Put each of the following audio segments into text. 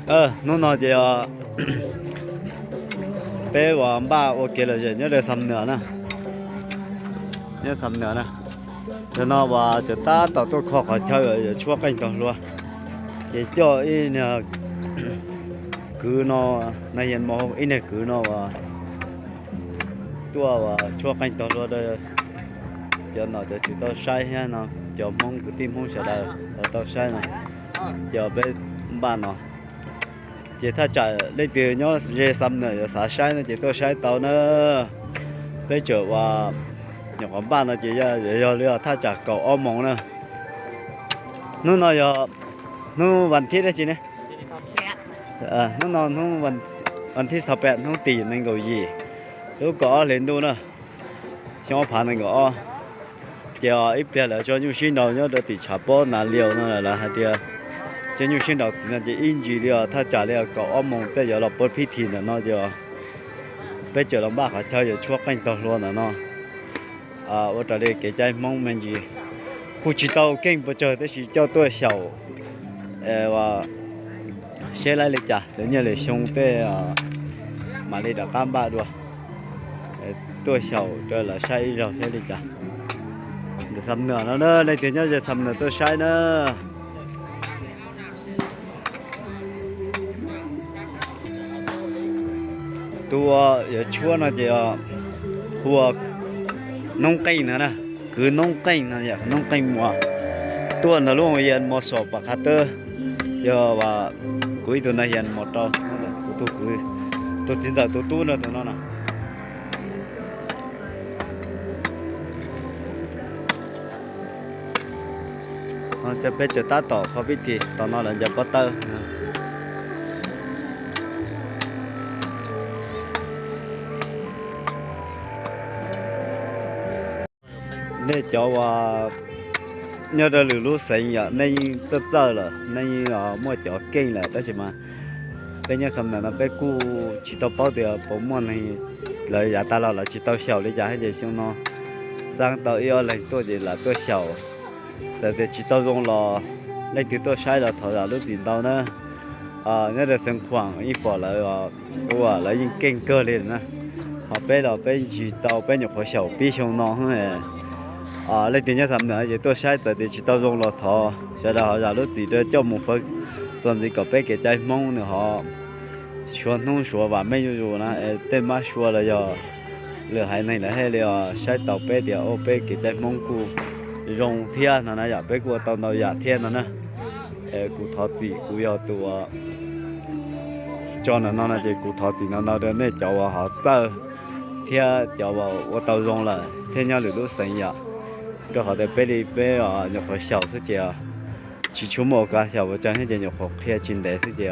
Hnub no ces peb uas npaj ua kev lom zem nyob rau Xam Nwm na, nyob Xam Nwm na. Tam no uas cov tab tom tuaj kho qhov chaw yuav tshuab qeej taug hlua, ces coj ib niag kwv no, na yas mus ib niag kwv no uas tuaj uas tshuab qeej taug hlua rau cov nom cov tswv tau saib thiab no, cov Hmoob kwv tij Hmoob sawv daws los tau saib no, ces peb npaj no. Ces thaj tsam leej twg nyob ze Xam Nwm yuav xav saib no ces tuaj saib tau na. Peb tseem uas nyuam qhuav npaj no ces yog li thaj tsam kaum ob moos na. Hnub no yog hnub vas thib dab tsi ne? Hnub no hnub vas thib xaus pem hnub tim nees nkaum yim lub kaum ob hlis ntuj na, xyoo ob phav nees nkaum ob. Ces ib pliag lawv tso nyuj sib nraus nyob rau tim tshav pob Nas Liaus no lawv hais tias tso nyuj sib nraus tim no ces ib ntsis li os, thaj tsam li kaum ob moos tej yuav los pab phib thi ntawm no ces peb tseem los npaj qhov chaw yuav tshuab qeej taug hlua ntawm no. Ua raws li kev cai Hmoob me ntsis, kuj tsis tau keej pes tsawg tab sis coj tuaj xyaum seb laib li cas, lwm niaj lwm xyoo tej mam li rov qab npaj dua. Tuaj xyaum rau lawv saib ib zaug seb li cas. Ntawm Xam Nwm no na, leej twg nyob ze Xam Nwm tuaj saib na. Tus uas yuav tshuab no ces hu ua Noob Qeej no na, kwv Noob Qeej no yog Noob Qeej Muas, tuaj ntawm lub mus yas mos saum Pas Qhav Tawb, yog kuv ib tug na yas mos rau, tus txiv ntxawm tus tub no tus no na. Cov peb tseem tab tom kho pib thi, tom no lawv ncaws pob tawb. Nej cov uas nyob rau lwm lub xeev yom, nej yeej txawj txawj lawm, nej yeej muaj cov keej lawm, tab sis mas peb nyob Xam Nwm no peb kuj tsis tau paub tias puas muaj neeg, lawv yav tas los lawv tsis tau xyaum li cas ces xyoo no xab tau ib ob leeg tuaj ces lam tuaj xyaum. Txawm tias tsis tau zoo los leej twg tuaj saib los thov zam lub txim ntau na. Nyob rau xeev Khuam yeej pom lawv ua lawv yeej keej kawg li na. Ho peb los peb tsis tau, peb nyuam qhuav xyaum pib xyoo no. Leej twg nyob Xam Nwm ces tuaj saib txawm tias tsis tau zoo los thov sawv daws ho zam lub txim rau coj mus fawb txuas ntxiv kom peb kev cai Hmoob nws ho suav hnub suav vam meej zuj zus na. Tej mab sua los yog lwm haiv neeg lawv thiaj li saib taus peb tias ua peb kev cai Hmoob kuj zoo thiab no na, yam peb kuj ua tau ntau yam thiab no na. Kuv thov txim, kuv yog tus tso ntawm no no ces kuv thov txim ntau ntau rau nej cov uas ho txawj thiab cov uas ua tau zoo lawm thiab nyob lwm lub xeev yom. Rau qhov tias peb li peb nyuam qhuav xyaum xwb ces tsis tshua muaj ua kev xyaum ua tsaug thiab ces nyuam qhuav qhia tsis ntev xwb ces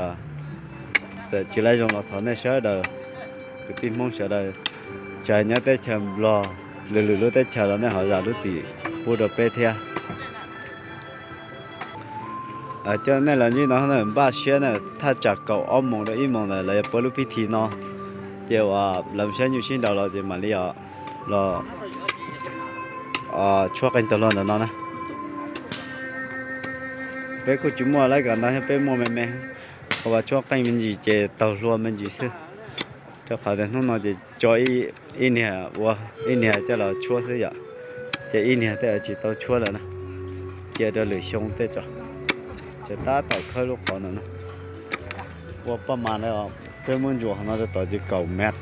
txawm tsis laib zoo los thov nej sawv daws kwv tij Hmoob sawv daws, tsis hais nyob teb chaws Nplog, lwm lwm lub teb chaws los nej ho zam lub txim pub rau peb thiab. Coj nej los ntsib no npaj siab na, thaj tsam kaum ob moos rau ib moos ntawd lawv yuav pab lub pib thi no, ces uas lawv saib nyuj sib nraus los ces mam li los tshuab qeej taug hlua ntawm no na. Peb kuj tsis muaj laib kom ntau thiab, peb muaj me me, qhov uas tshuab qeej me ntsis ces taug hlua me ntsis xwb. Rau qhov tias hnub no ces tso ib niag ua ib niag coj los tshuab xwb yom, ces ib niag tej tsis tau tshuab lawm na, cia rau lwm xyoo tej tso. Ces tab tom khawb lub qhov ntawm no, ua paj mas na, peb muab ntsuas qhov no rau tod ces kaum mev.